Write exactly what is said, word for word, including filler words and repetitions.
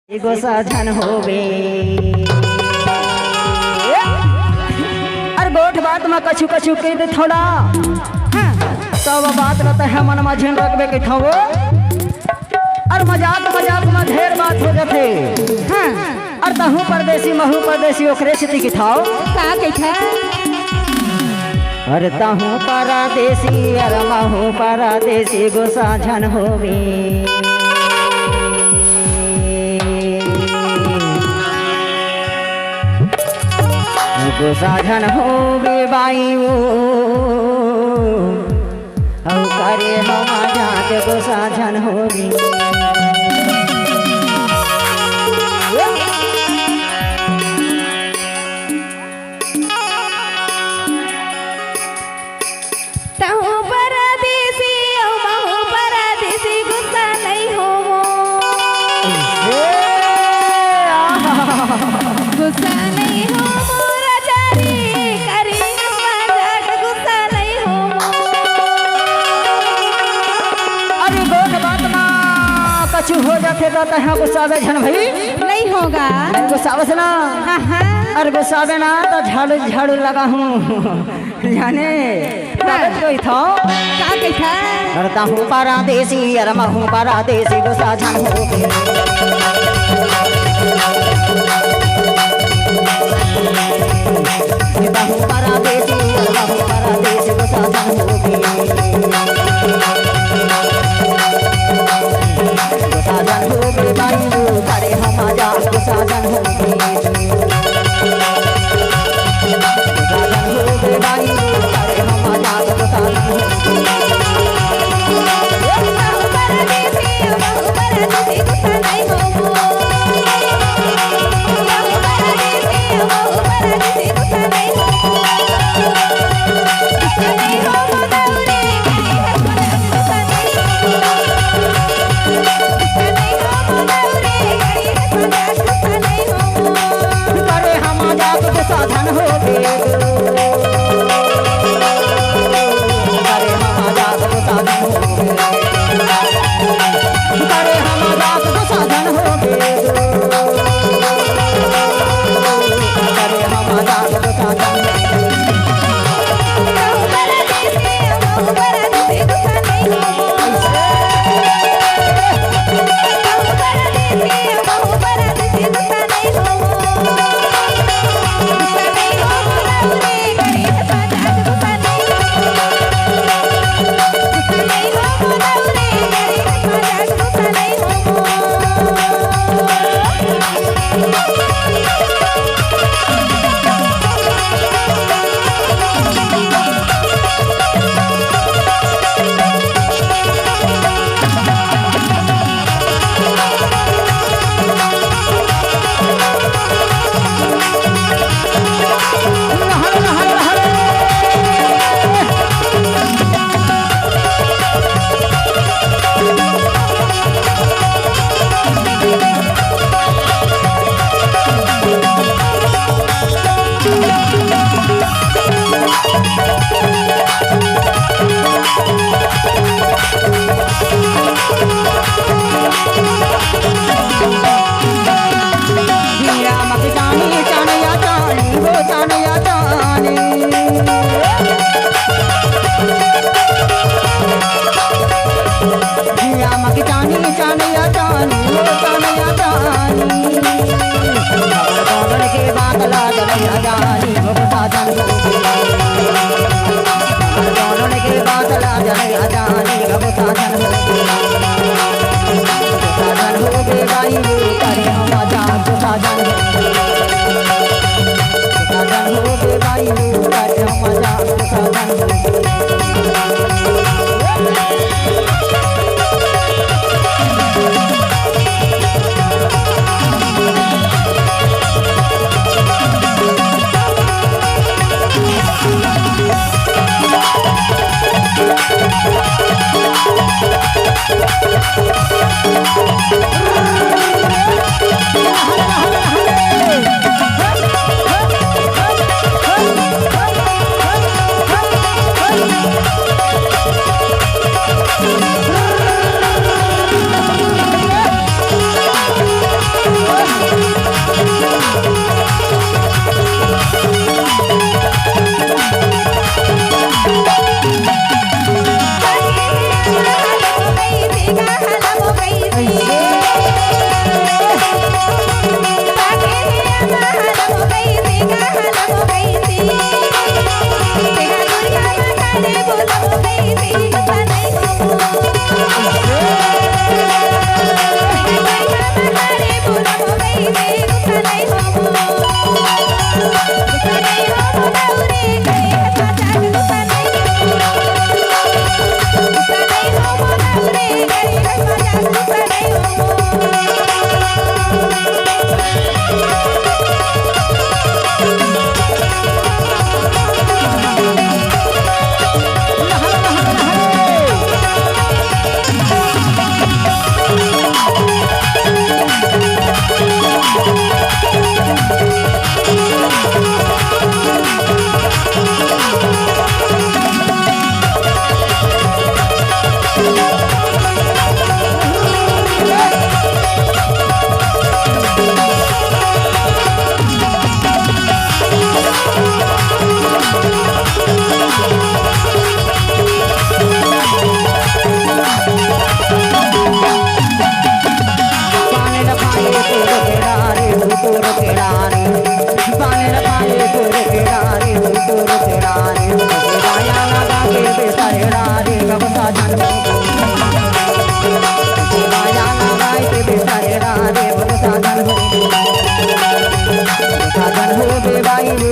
गोसाझन होवे। अरे गोठ बात म कछु कछु कहि देथव ना। हाँ। तब बात ल तैं मन म झन रखबे कहिथव। अरे मजाक मजाक म ढेर बात हो जाथे। हाँ। अरे तहूँ परदेसी महूँ परदेसी ओकरे सेती कहिथव। का कहिथव? अरे तहूँ परदेसी अरे महूँ परदेसी गोसाझन होवे। गोसाझन होवे बाई वो, अउ करे हम जात गोसाझन होवे। तहूँ परदेसी अउ महूँ परदेसी, गुस्सा नइ हो मोर। ए, आहा। गुस्सा नइ हो मोर, चारी करी मजाक, गुस्सा नइ हो मोर। अरे गोठ बात म कछु हो जाथे त तहाँ गुस्साबे झन भई। नइ होगा। नइ गुस्साबस ना। हाँ, हाँ। अरे गुस्साबे ना त झाड़ू झाड़ू लगाहूँ। जाने, हाँ। तब कहिथव। का कहिथव? अरे तहूँ परदेसी, अरे महूँ परदेसी, गोसाझन होवे। तहूँ परदेसी, अरे महूँ परदेसी, गोसाझन होवे। गोसाझन होवे बाई वो, करे हम जात गोसाझन होवे। करे हम जात गोसाझन होवे। करे हम जात गोसाझन होवे। करे हम जात गोसाझन होवे। करे हम जात गोसाझन होवे। साधन हो बेबाई वो